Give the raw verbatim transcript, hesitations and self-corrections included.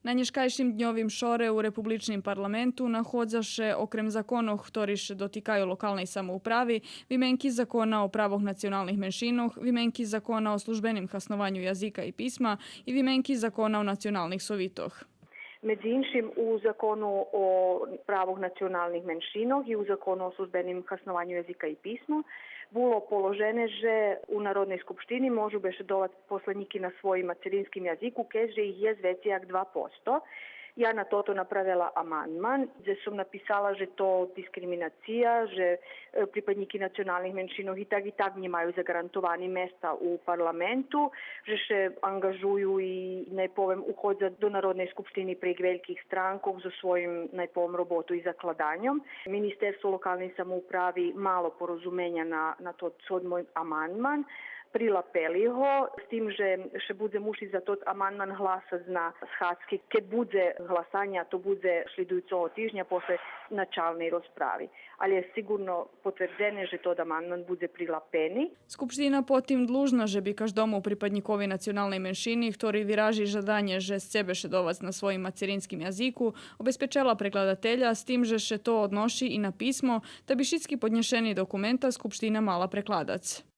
На нєшкайшим дньовим шоре у Републичним парламенту находза ше, окрем законох хтори ше дотикаю локалней самоуправи, вименки Закона о правох националних меншинох, вименки Закона о службеним хаснованю язика и писма и вименки Закона о националних совитох. Медзи иншим, у Закону о правох националних меншинох и у Закону о службеним хаснованю язика и писма було положене же у Народней скупштини можу бешедовац посланїки на своїм мацеринским язику, кед же их єст вецей як два посто. Я на тото направела амандман, дзе сом написала же то дискриминация, же, е, припаднїки националних меншинох и так и так нємаю заґарантовани места у парламенту, же ше анґажую и, най повем, уходза до Народней скупштини прейґ вельких странкох зоз своїм, най повем, роботу и закладаньом. Министерство локалней самоуправи мало порозуменя на, на тот, тот мой амандман, прилапели го, з тим же ше будзе мушиц за тот амандман гласац на схадзки, кед будзе гласанє, а то будзе шлїдуюцого тижня после началней розправи. Алє сиґурно потвердзене же тот амандман будзе прилапени. Скупштина потим длужна же би каждому припаднїкови националней меншини хтори виражи жаданє же сце бешедовац на своїм мацеринским язику, обезпечела прекладателя, з тим же ше то одноши и на писмо, та би шицки поднєшени документа Скупштина мала прекладац.